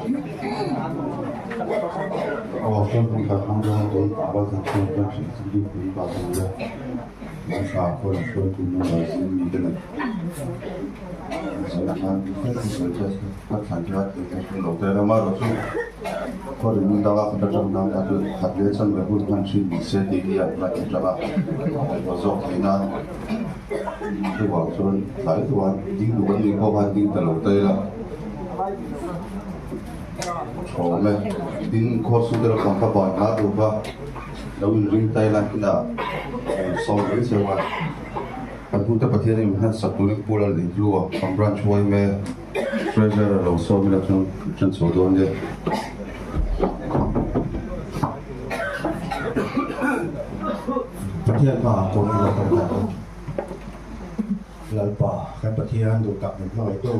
Aw chuan hmun khat hmang dawn tei tlangval khan chuan chuan hrilh chu bik pui pa ka ni a, kan thla khaw lam hruaitu member zing mi te leh zan khan fel chu sawi chiah se ka thlan chu a thei ka hre lo te rama erawh chu khaw ri hmun danga khat atang dang kha chu khat leh chan ve hun hman thin ni se tih hi an hriat atanga ngaihtuah zawk theih nan chuvang chuan tlai duan ding duh an nih pawh khan ding ta lo ta ila. Awm e. Tin, Khawsute lampang kha ban hla tur kha lo inring ta ila kinah sawm mai cheu a. Kan hnute Pathian in hman sak turin Pu Lal Inhlu a kan branch yma treasurer lo sawm ila chuan kan chhuah dawn nia. Pathian hmaah pawh i lo kal ta ang. Lalpa, kan Pathian duh tak min hmangaihtu.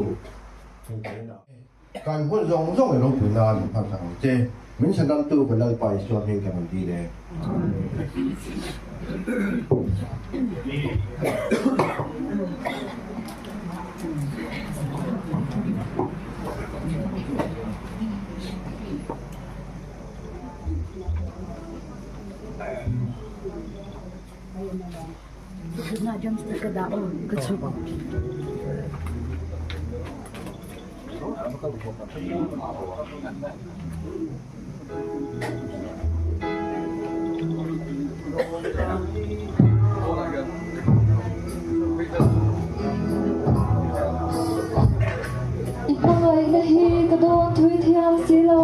Kan hun zawng zawng i ropui nan min hman ang che. Min chhandamtu kan Lalpa Isua hming kan rawn dil e. I hmangaihna hi ka dawn thui thiam si lo.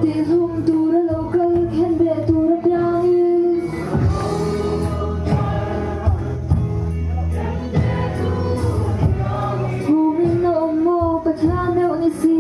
Tihlum tura lo kal khen beh tur apiangin. Humin a awm maw Pathian meuh ni si.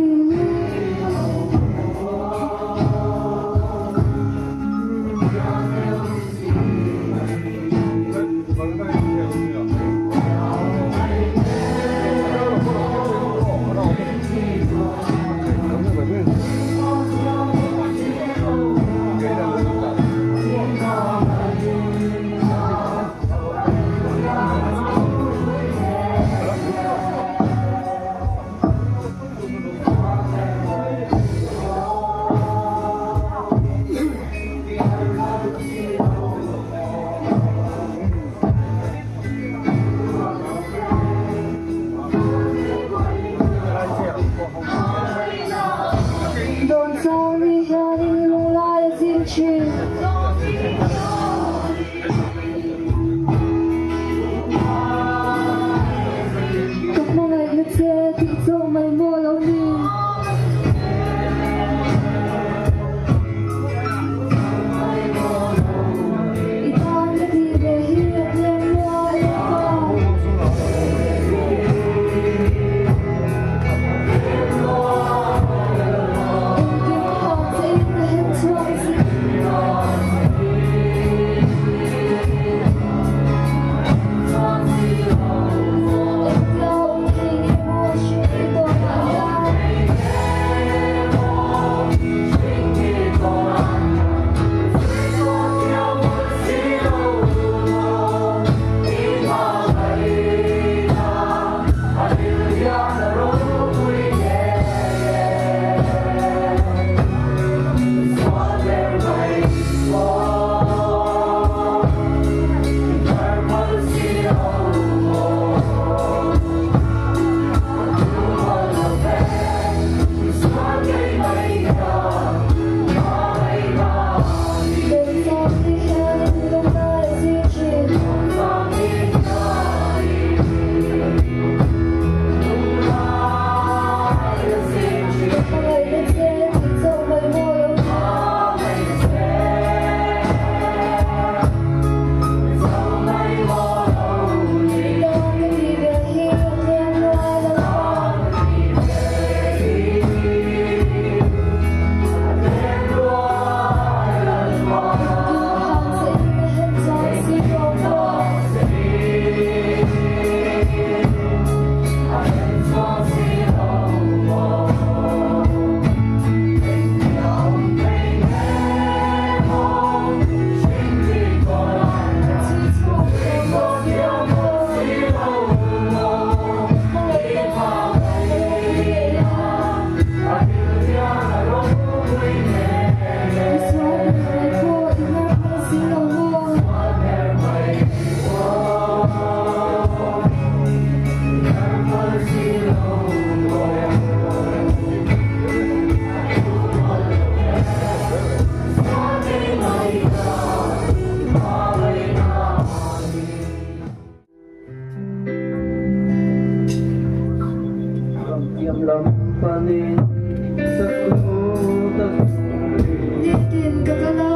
Nitin ka kal a,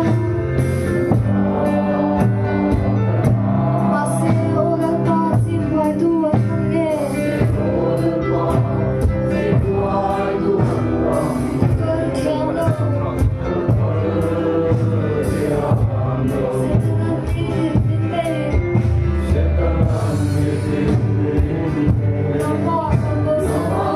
mahse aw Lalpa chim buaitu an awm nge? Ka kal thiam lo. Setana'n nitin min bei. Nangmah kan bosan lo.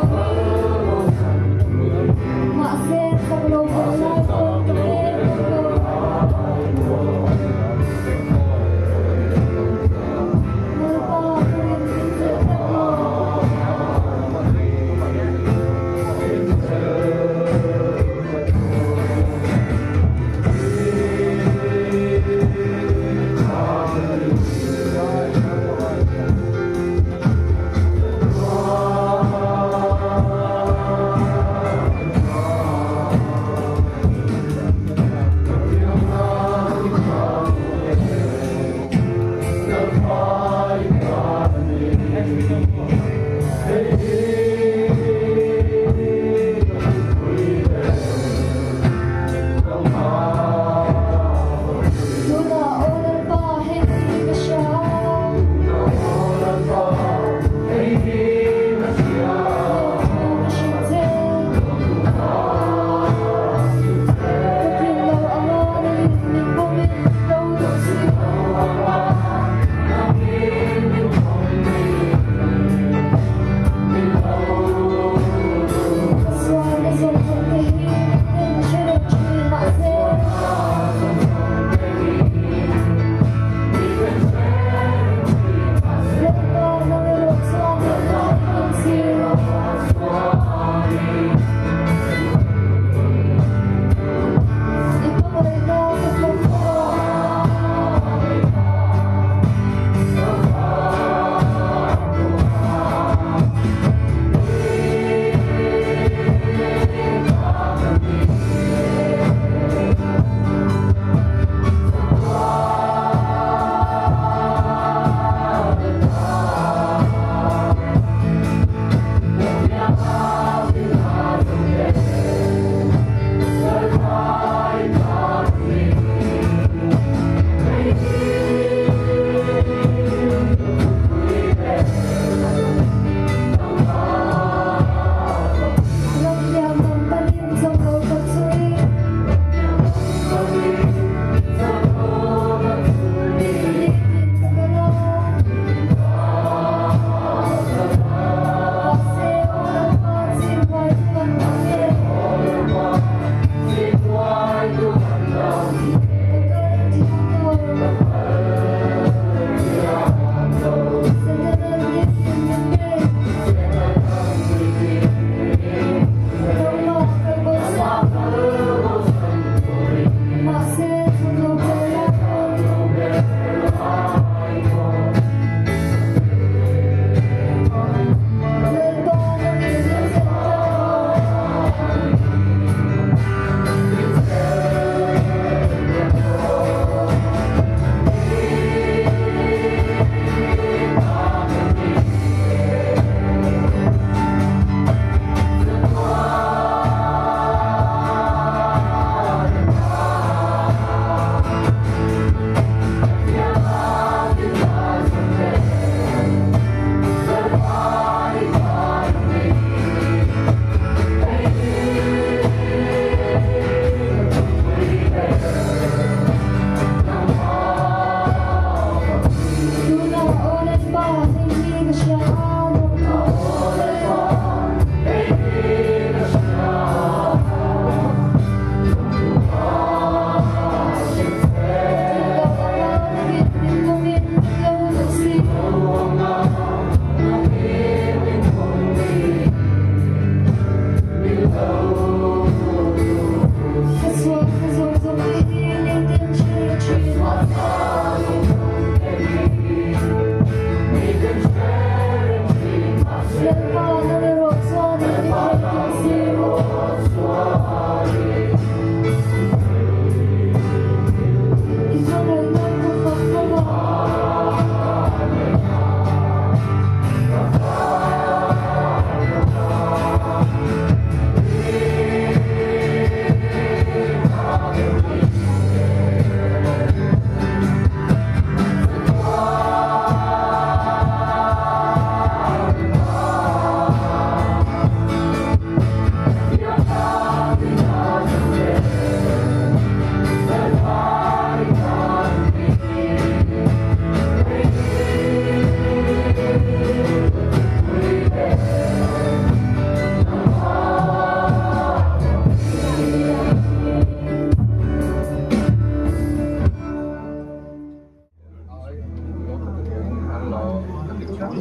Enge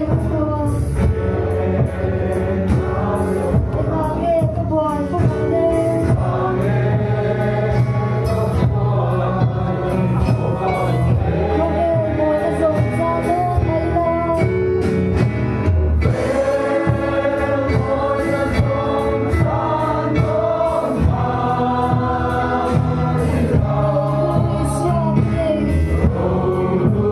ka tho a? Engah nge ka buai fo ang le? Khawvel mawina zawng za dawn mai la. Rohlu Isua ka nei.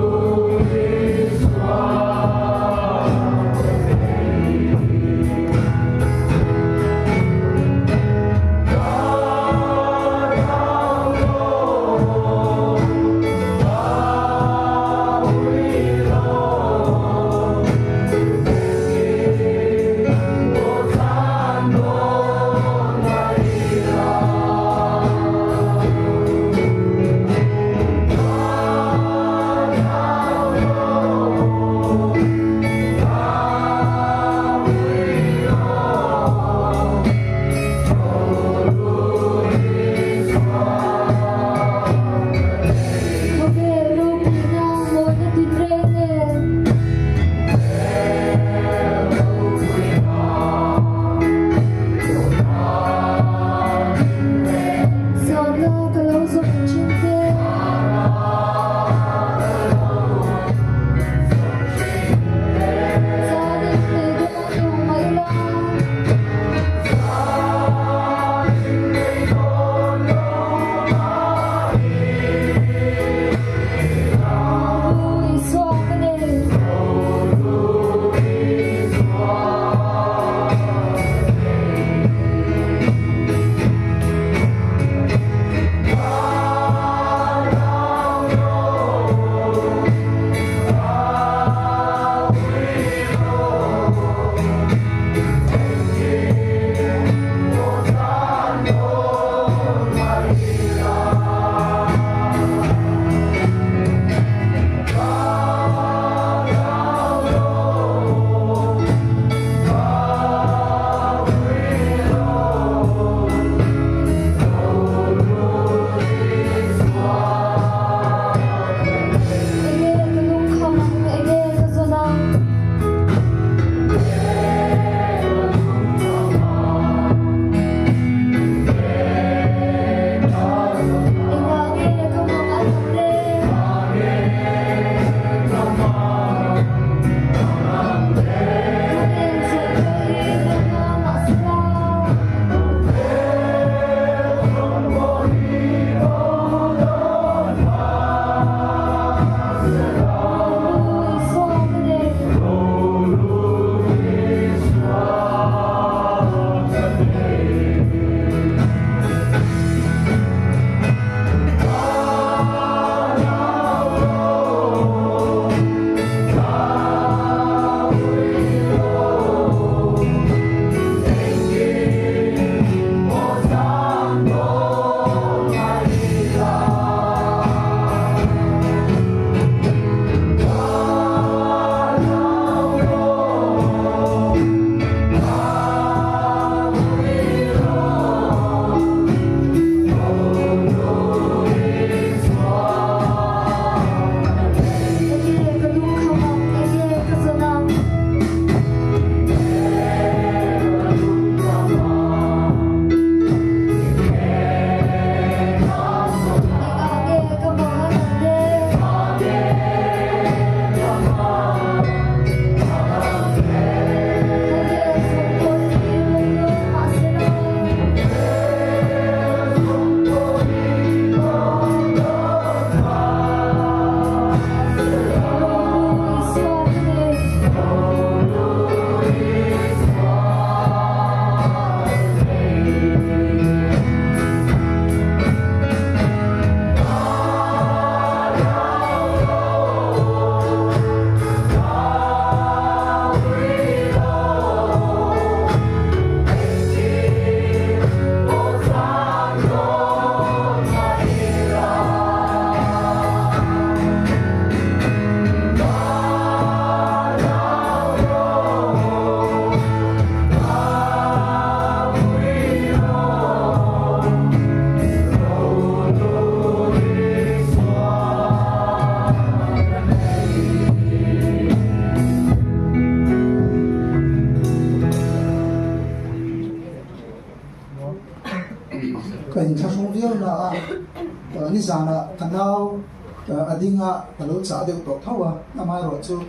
Nizanah ka nau a ding a, ka lo chah deuh tawh tho a, amaherawhchu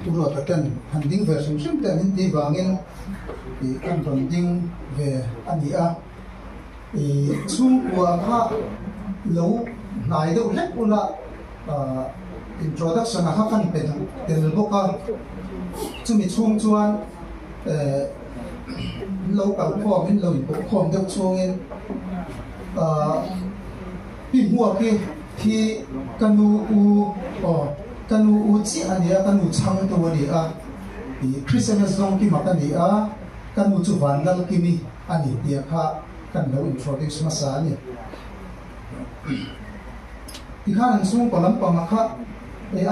U Ruata ten han ding ve hrim hrim te min tih vangin kan rawn ding ve a ni a. Chhungkua kha lo hnai deuh hlek ula introduction a kha kan pe duh tel bawk a, chumi chhung chuan in lo kal khawm in lo inpawh khawm deuh chhungin Pi Hmuaki hi ka nu u aw ka nu u chiah a ni a, ka nu chhangtu a ni a, Christmas zawng kima ka ni a, ka nu chu Vanlalkimi a ni tih kha kan lo introduce hmasa a ni. Tikhan an chhungkaw lampang a kha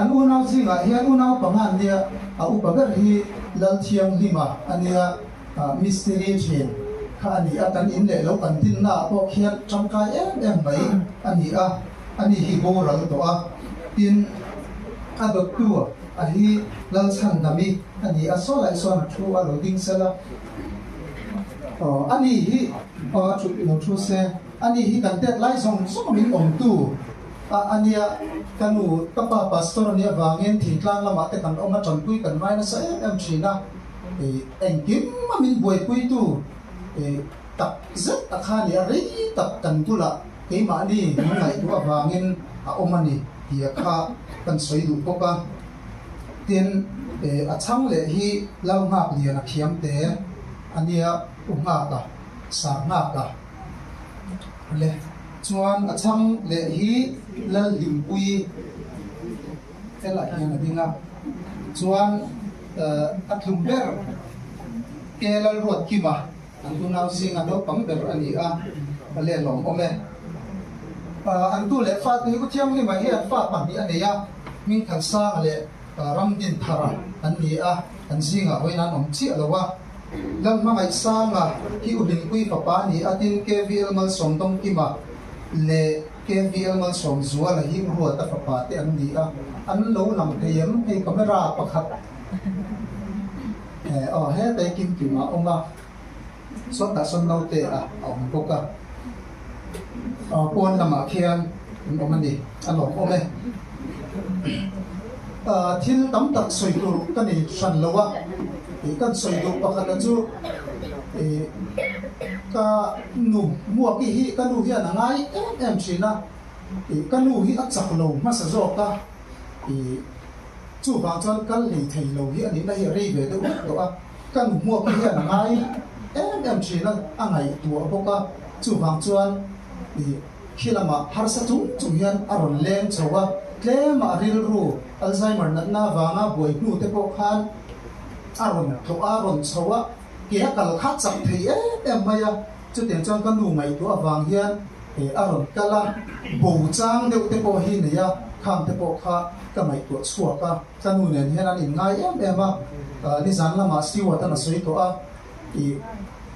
an unau zingah hian unau panga an nia, a upa ber hi Lalthianghlima a nia, mistiri thin kha a ni a, kan in leh lo kan dinna ah pawh khian tangkai em em mai a ni a, ani hi boral tawh a, tin a dawttu a hi Lalchhandami a ni a, saw laih sawn a thu a lo ding sel a, ani hi a lo thu se. Ani hi kan tet lai zawng zawng min awmtu a a nia, ka nu, ka pa pastor a nih avangin thingtlang lamah te kan awm a, tanpui kan ngai nasa em em thin a, engkim a min buaipuitu tak zet a kha nia rei tak kan bulah keimahni min ngaihtuah avangin a awm a ni tia kha kan sawi duh bawk a. Tin, a chhang leh hi Lalnghak lian a thiam te a nia, U Nghaka, Sar Nghaka. Le chuan a chhang leh hi Lalhlimpuii helah hian a ding a, chuan a tlum ber ke Lalruatkima an unau zinga naupang ber a ni a, a lelawm awm e. An tu leh fate hi U Thianghlima hian fa pahnih a nei a, Hmingthansanga leh Ramdinthara an ni a, an zingah vawiin an awm chiah lo a. Lalhmangaihsanga hi U Hlimpui fapa a ni a, tin KVL Malsawm Dawngkima leh KVL Malsawm Zuala hi U Ruata fapa te an ni a, an lo lang thei em? Hei camera pakhat aw hetlai Kimkima a awm a, sawtah sawn naute a awm bawk a, pawn lamah khian an awm a ni, a lawmawm e. Thil tam tak sawi tur ka nei hran lo a, kan sawi duh pakhat a chu ka nu Muaki hi ka nu hian a ngai em em thin a, ka nu hi a chak lo hmasa zawk a, chuvang chuan kal lei thei lo hi a nihna hi a rei ve deuh vek tawh a, ka nu Muaki hian a ngai em em thin a, a ngaihtuah bawk a, chuvang chuan. Khi lamah harsa chung chung hian a rawn leng chho a, tlema a rilru Alzheimer natna avanga buai hnu te pawh khan a rawn tlawh a, rawn chho a, ke a kal kha chak thei em em mai a, chutiang chuan ka nu ngaihtuah avang hian a rawn kal a, bo chang deuh te pawh hi nei a, khang te pawh kha ka ngaihtuah chhuak a, ka nu nen hian an inngai em em a, nizan lamah Stewart an a sawi tawh a. Ih,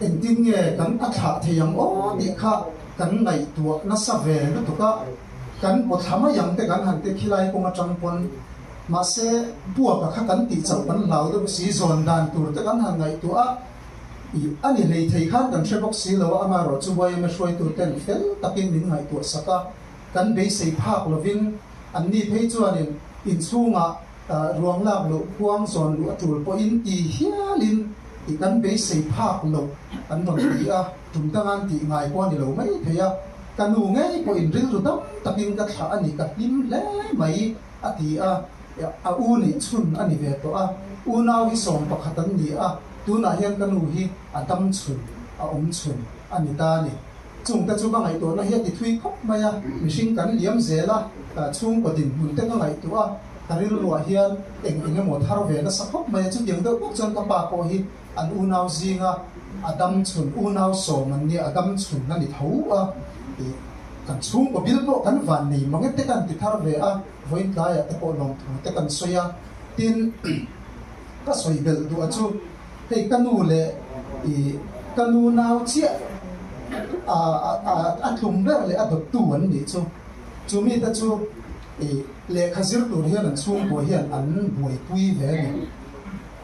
engtin nge kan a thlah thei ang aw tih kha kan ngaihtuah nasa ve lutuk a, kan pawthla mai ang te kan han ti khilai kawng atang pawn, mahse buaka kha kan tih chauh kan hlau deuh si, zawn dan tur te kan han ngaihtuah a, ih, a ni hlei thei khan kan hre bawk si lo a, amaherawhchu yma hruaitu ten fel takin min ngaihtuah sak a, kan beisei phak lovin anni phei chuanin inchhungah Ruang lak loh khuang zawn luh a tul pawhin ti hialin i kan beisei phak loh an rawn ti a, tum dangan tih ngai pawh a ni lo mai thei a, ka nu ngei pawhin rilru dam takin ka thlah a ni, ka hlim hle mai a ti a, a u nih chhun a ni ve tawh a, unau hi 11 an ni a, tunah hian ka nu hi a dam chhun, a awm chhun a ni ta a ni. Chungte chu ka ngaihtuahna hi a ti thui khawp mai a, mihring kan liam zel a, chhungkaw dinhmun te ka ngaihtuah a, ka rilruah hian eng eng emaw thar ve nasa khawp mai a, chutiang deuh bawk chuan ka pa pawh hi an unau zinga a dam chhun, unau sawm an nia, a dam chhun a ni tho a, kan chhungkaw bil pawh kan van nei mang e te kan ti thar ve a, vawiin tlaiah te pawh lawmthu te kan sawi a, tin ka sawi belh duh a chu. Hei ka nu leh i ka nu nau chiah a a tlum ber leh a dawttu an nih chu. Chu mite chu i lehkha zir tur hian an chhungkua hian an buaipui ve a ni.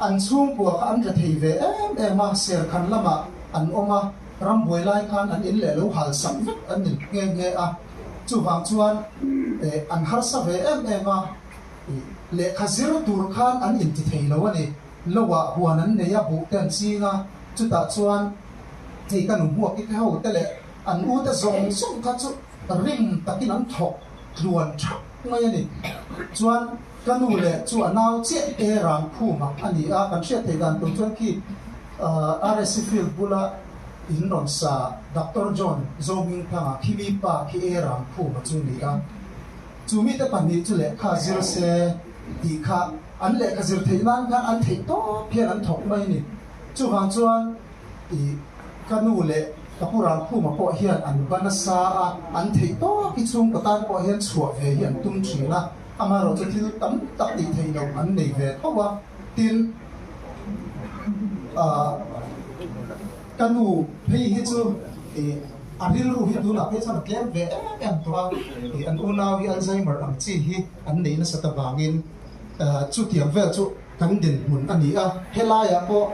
An chhungkua kha an rethei ve em em a, Serkhan lamah an awm a, rambuai lai khan an in leh lo hal sak vek an ni nghe nghe a. Chuvang chuan an harsa ve em em a, lehkha zir tur khan an inti thei lo a ni. Loah huan an nei a, buh te an ching a, chutah chuan hei ka nu hmuak i te ho te leh an u te zawng zawng kha chu rim takin an thawk tluan thap mai a ni. Chuan ka nu leh chu a nau chiah te ran khum ang a ni a, kan hriat theih dan tur chuan khi RSC field bula in rawn sa Doctor John Zohmingthanga khi mi pa khi e ran khum a chu ni a. Chu mite pahnih chu lehkha zir se tih kha an lehkha zir theih nan khan an theih tawp hian an thawk mai a ni. Chuvang chuan i ka nu leh ka pu Ralkhuma pawh hian an ba nasa a, an theih tawp hi chhungkaw tan pawh hian chhuah ve hi an tum thin a, amaherawhchu thil tam tak tih theih loh an nei ve tho a, tin ah ka nu phei hi chu i a rilru hi tunah phei chuan a tlem ve em em tawh a, i an unau hi Alzheimer ang chi hi an nei nasat avangin chutiang vel chu kan dinhmun a ni a, helaiah pawh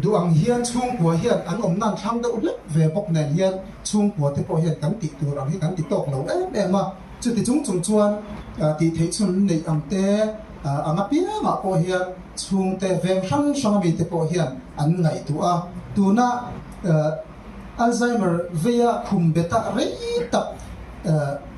duh ang hian chhungkua hian an awm nan thlang deuh hlek ve bawk nen hian chhungkua te pawh hian kan tih tur ang hi kan ti tawk lo em em a, chuti chung chung chuan tih theih chhun neih ang te ang apiangah pawh hian chhungte veng hrang hrang ami te pawh hian an ngaihtuah a, tuna Alzheimer veia khum beta rei tak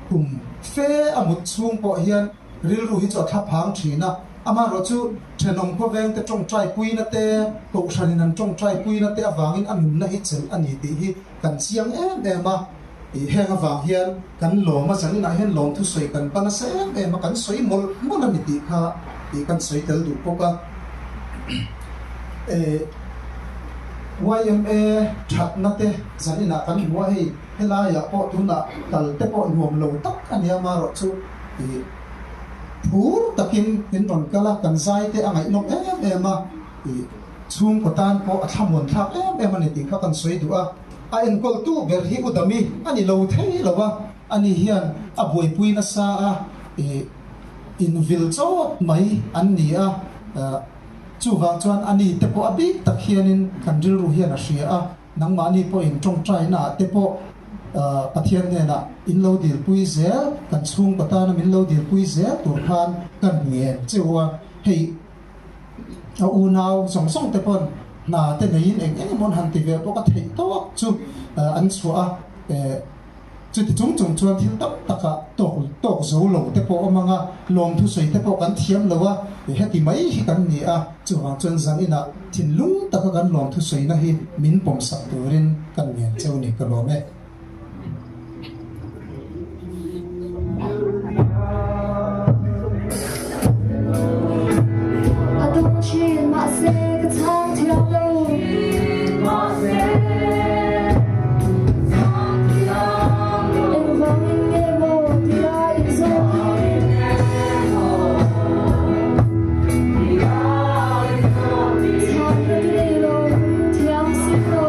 kum fe a mut chhung pawh hian Rilru hi chu a thla phang thin a, amaherawh chu thenawm khawvengte tawngtai puina te, kohhranin an tawngtai puina te avangin a nunna hi chelh a ni tih hi kan chiang em em a. Ih heng avang hian kan lawm a, zaninah hian lawm thusawi kan pa nasa em em a, kan sawi mawlh mawlh a ni tih kha ih kan sawi tel duh bawk a. Eh yma thatna te zaninah kan hmu a, hei helaiah pawh tunah kal te pawh nuam lo tak a nia, amaherawh chu Ih phur takin min rawn kal a, kan zai te a ngaihnawm em em a, ih chhungkaw tan pawh a thlamuan thlak em em a ni tih kha kan sawi duh a. A enkawltu ber hi U Dami a ni lo thei lo a, ani hian a buaipui nasa a, ih invil chawt mai an ni a, chuvang chuan ani te pawh a bik tak hianin kan rilru hian a hria a. Nangmahni pawhin tawngtainaah te pawh Pathian hnenah in lo dilpui zel, kan chhungkaw tana min lo dilpui zel tur khan kan ngen che u a. Hei a unau zawng zawng te pawn hna te neiin eng eng emaw an han ti ve bawk a, theih tawk chu an chhuah a. Chuti chung chung chuan thil tam takah tawk tawk zo lo te pawh awm ang a, lawmthu sawi te pawh kan thiam lo a, heti mai hi kan ni a, chuvang chuan zan inah thinlung taka kan lawmthu sawina hi min pawmsak turin kan ngen cheu ni ka lawm e. A dawng thin mahse ka chhang thiam lo. Engvangin nge maw tia in zawk hi? Chhan ka ti nei lo, thiam si lo.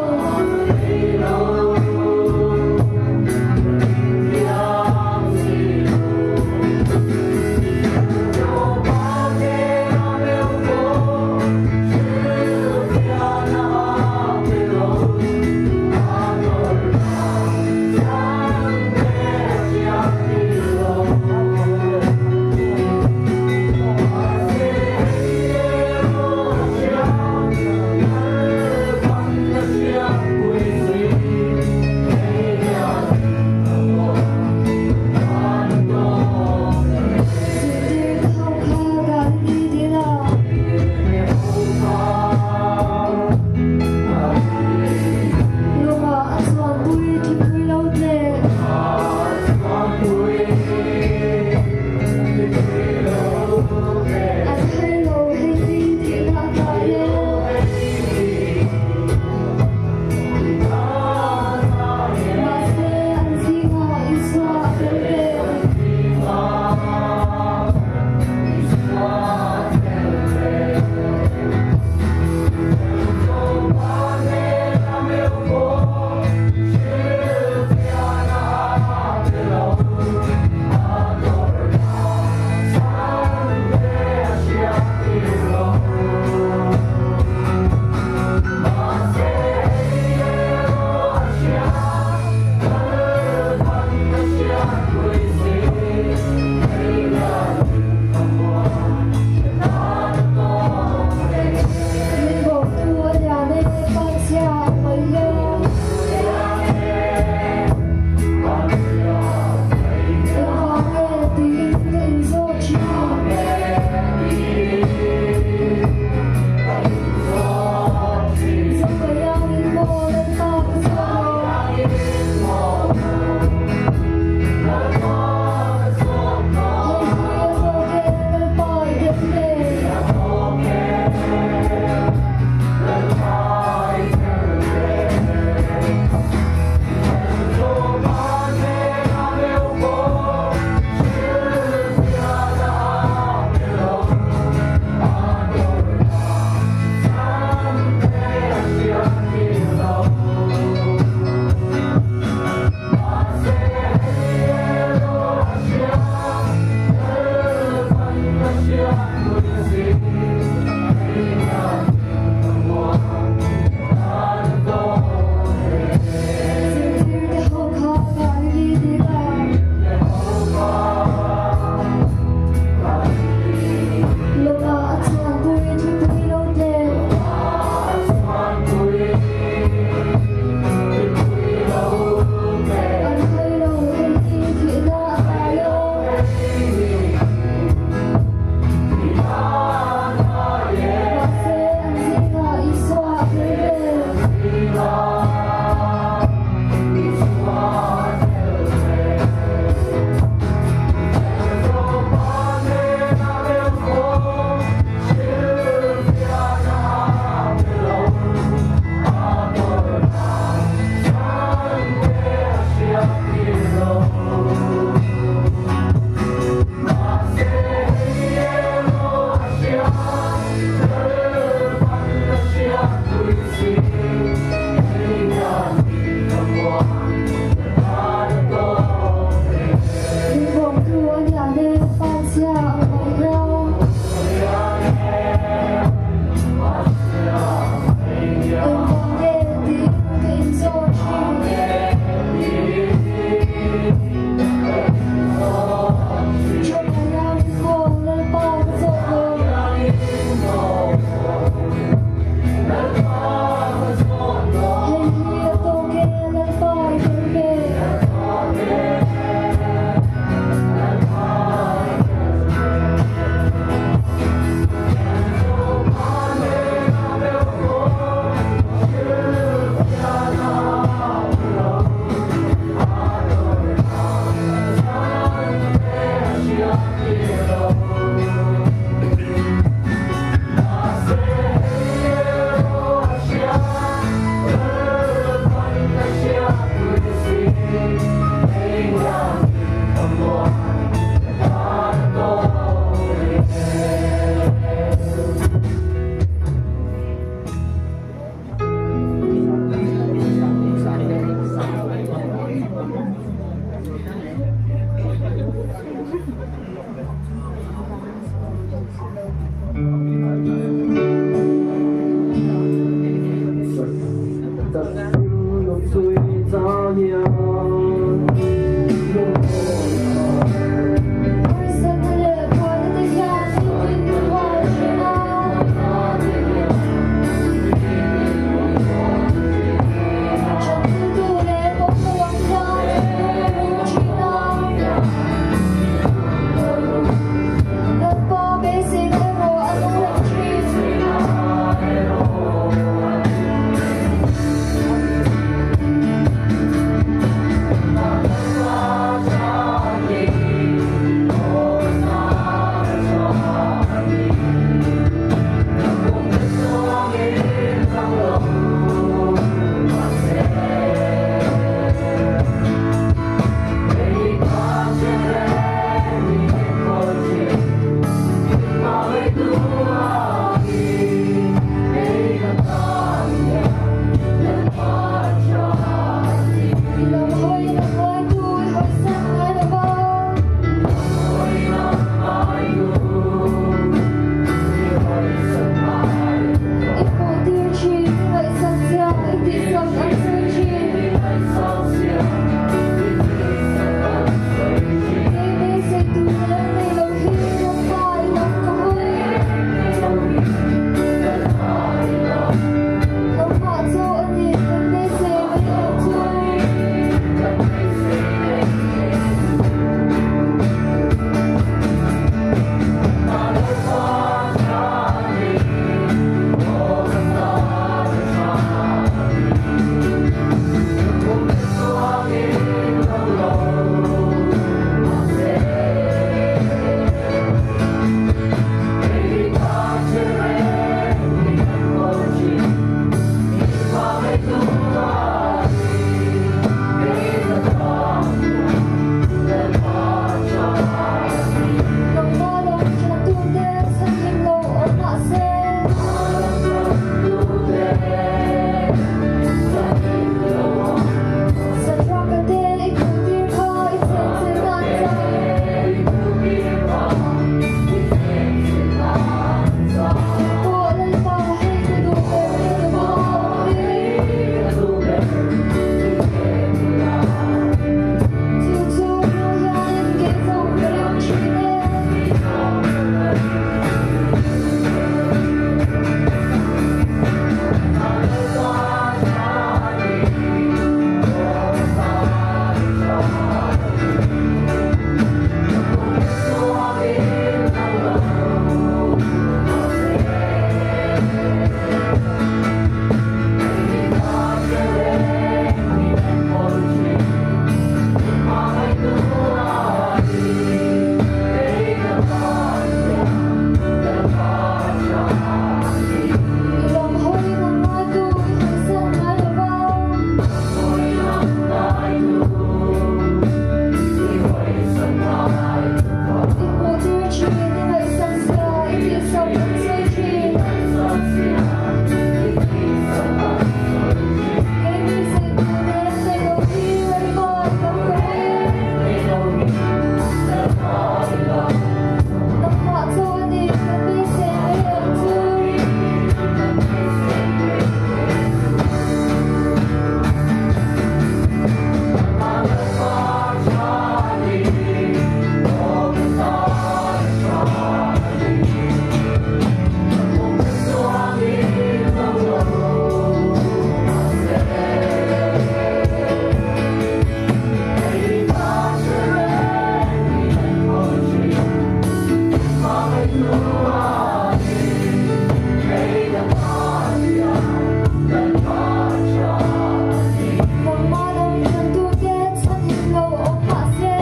Nangmah lam chantute chhanhim lo awm mah se.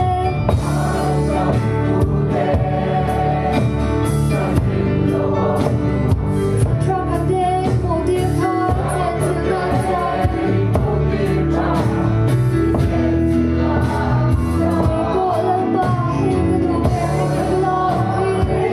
Satraka te hmuh tir kha chenchilhna chuan. Kei pawh Lalpa, hei ka duh ber, hei ka bula awm hi.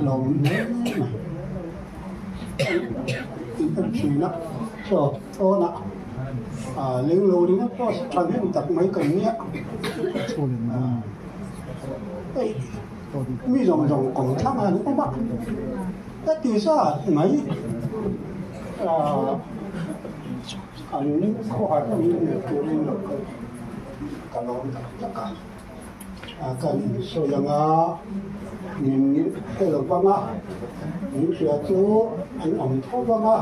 lawm hle mai. In en thin a, chaw pawnah leng lo ringawt pawh thahnem tak mai kan nia. Hei mi zawng zawng kawng thlang an awm a, heti zat mai an khawhar in hmuh turin lo kal ka lawm tak tak a. Kan insawi ang a, min hre lo vang a, min hria chu an awm tho vang a,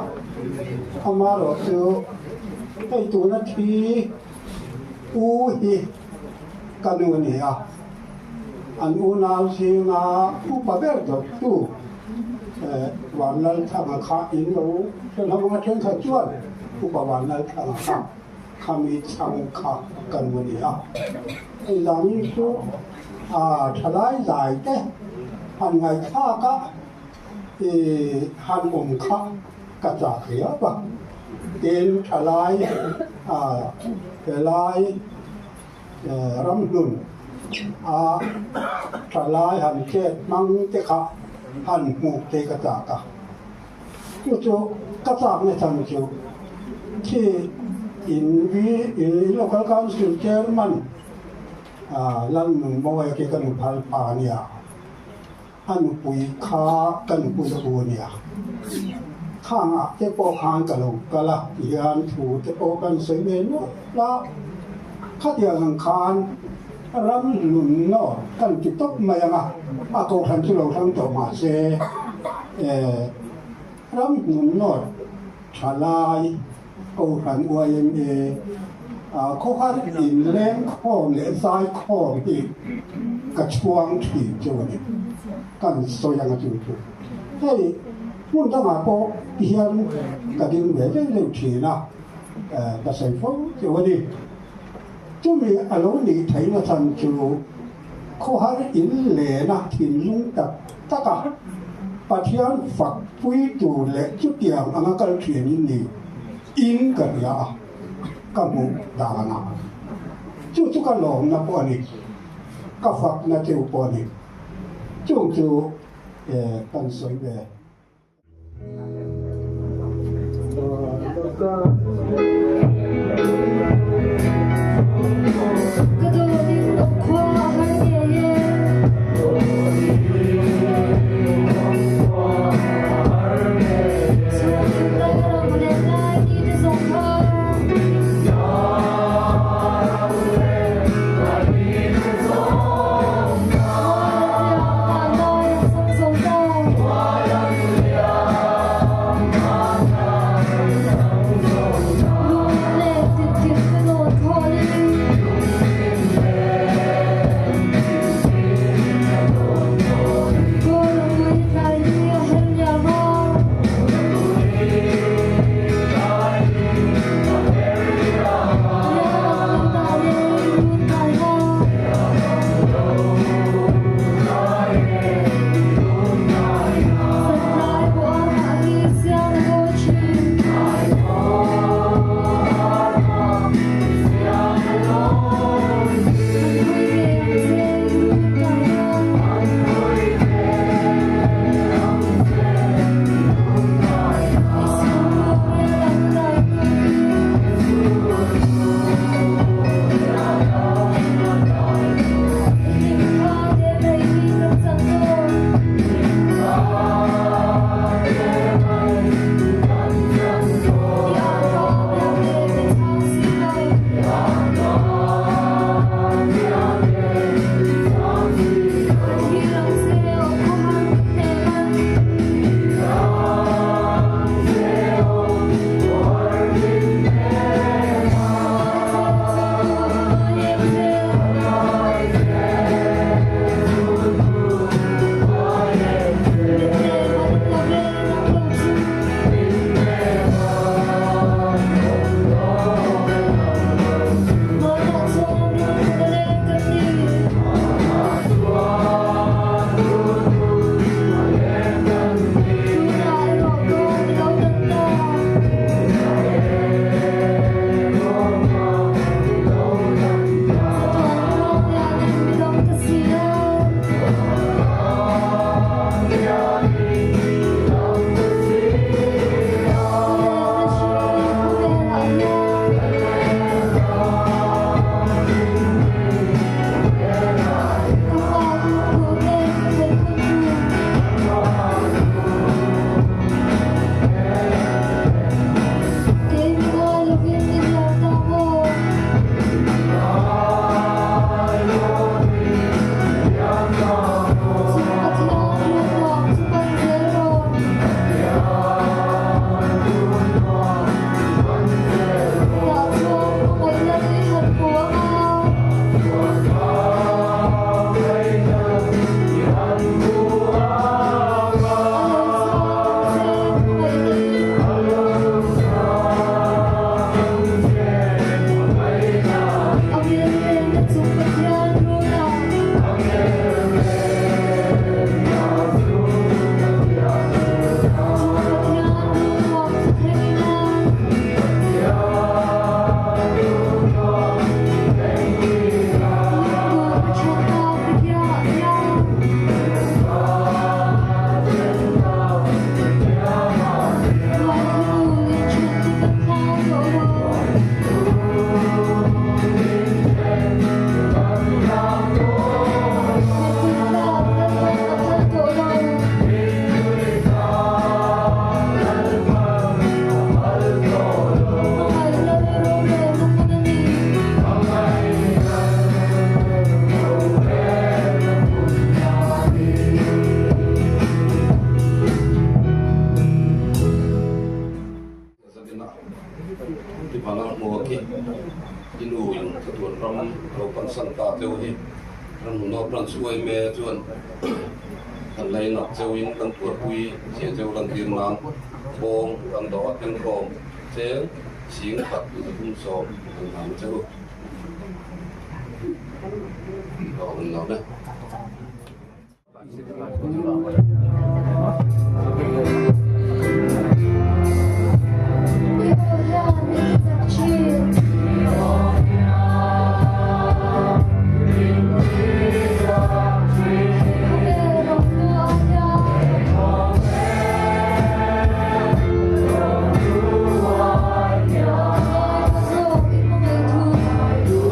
amaherawh chu hei tuna thi u hi ka nu a ni a, an unau zinga upa ber dawttu Vanlalthanga kha in lo hre hlawm ang a, thenkhat chuan upa Vanlalthanga kha. Khami chhang kha ka nu a ni a, hei zanin chu a thalai zai te han ngaihthlak a i han awm kha ka chak riau a, tin thalai a helai ramhlun a thalai han chet hmang te kha han hmuh te ka chak a. Chu chu ka chakna chhan chu khi in vi in local council chairman Lalnunmawia khi ka nu phal pa a nia, a nupui kha ka nupui a bu a nia. Khangah te pawh khan ka lo kal a tihian thu te pawh kan sawi ve nual a, khatiang ang khan ram hlun nawr kan ti tawp mai ang a, a kohhran chu lo hrang tawh mah se ram hlun nawr tha lai kohhran YMA khawhar inleng khawm leh zai khawm hi ka chhuang thin chu a ni, kan sawi ang a chu chu. Hei hmun dangah pawh tihian ka ding ve deuh deuh thin a, ka sawi fo chu a ni. Chumi a lo nih theihna chhan chu khawhar in lena thinlung tak tak a Pathian fak pui tur leh chutiang anga kal thin in ni in ka hria a, ka hmuh dan a. Chu chu ka lawmna pawh a ni, ka fakna cheu pawh a ni. Chung chu kan sawi ve. Ka dawtin awmkhua a har ngei e. Chhungthum lai ram len lai ni te zawng kha. Mual an liam vanlai an sam zo ta. kalsan ta cheu hi Ramhnuno Branch yma chuan kan lainat cheuin kan tuarpui zia cheu lantir nan bawng kan dawh a tengkhawm cheng 10,000 370 kan hlan cheu. Aw, kan lawm e. I aw hian min ti chak thin. Khawvel rohlu ah hian. Ngai ka zawk i hmangaih thu.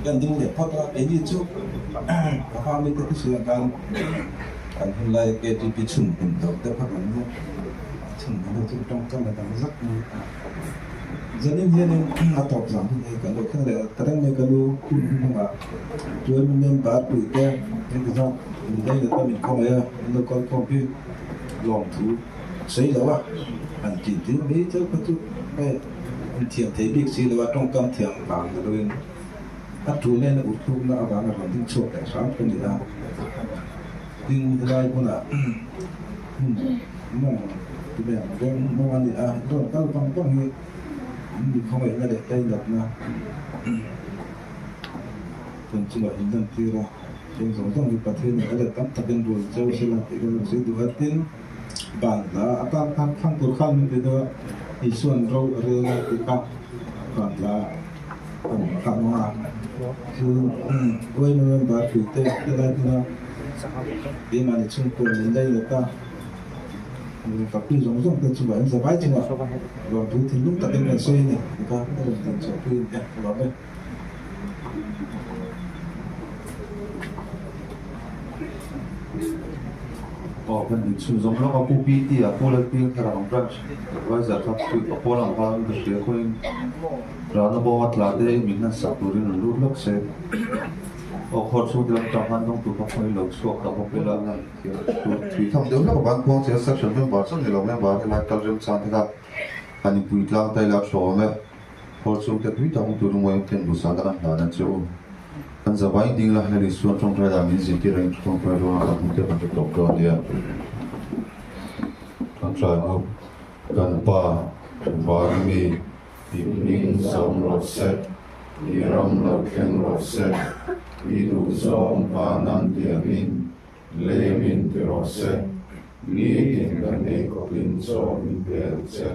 Kan ding leh phawt a, keini chu ka family te thusawi ang khan kan hun lai KTP chhun hmun deuh deuh kha kan nia, chhun hmun deuh chu tawngkam a dang zak mai a. Zanin hianin a tawp zang hun hi kan lo thleng leh ta reng mai ka lu hun hnungah chuan member puite heti zawng min lei leh ta min khawngaih a, min lo kal khawm hi lawmthu sawi lo a han tih ding mai chauh kha chu hei inthiam thei bik si lo a tawngkam thiam vang ni loin a tul nena urthlukna avanga rawn ding chhuak leh hram ka ni a, ding helai hmunah hmun mawng ti mai ang veng hmun mawng a ni a, rawn kal vang vang hi mi khawngaihna leh tlainatna kan chungah inlantir a, cheng zawng zawng hi Pathian in a let tam takin rual cheu sela tih ka rawn sawi duh a, tin ban hla atan khan thlang tur khan min ti deuh a, Isuan ro a rel a tih kha ban hla a ni kha ang a, chu Uai November puite helai hmuna keimahni chhungkaw min lei let a, ka pi zawng zawng te chungah in zavai chungah lawmthu thinlung takin kan sawi a ni tih kha ka rawn tinchhuahpui a ni e, ka lawm e. Aw kan din chhun zawng lawk a Pu PT a Pu Lalpiang thar ang branch advisor kha chu a pawl ang khan ka hria khawiin rana bawnga tla te min han sak turin an lut lawk se aw khawr chhung te lam tang khan dawng tur kha khawiin lo chhuak ta bawk ila tui tham deuh hlek a ban khuang che a section member chuan ni lo member helai kal remchang te kha han inpui tlang ta ila a tha awm e. Khawl chhungte tui tak hmu turin Uaim ten duhsakna kan hlan a che u. Kan zavai ding la Lal Isuan tawngtai dan min zirtir reng chu tawngtai ruangah kan hmute kan hre tawp dawn nia. Tawngtai mu kan Pa van mi i hming zawm rawh se, i ram lo thleng rawh se, i duh zawng van an tiangin lei min ti rawh se, nitin kan ei khawpin chaw min pe ang che.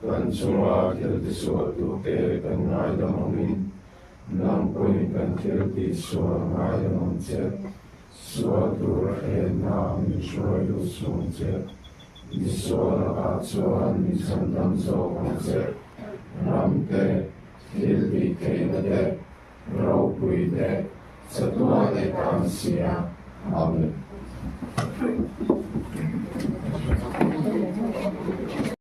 Kan chunga thil tisualtute kan ngaidam angin, nang pawhin kan thil tihsual ngaidam ang che. Sual tur a hlenna min hruai lut sung che. Mi sual lakah chuan mi chhandam zawk ang che. Ram te, thil tih theihna te, ropui te, chatuan e tan sia. Amen.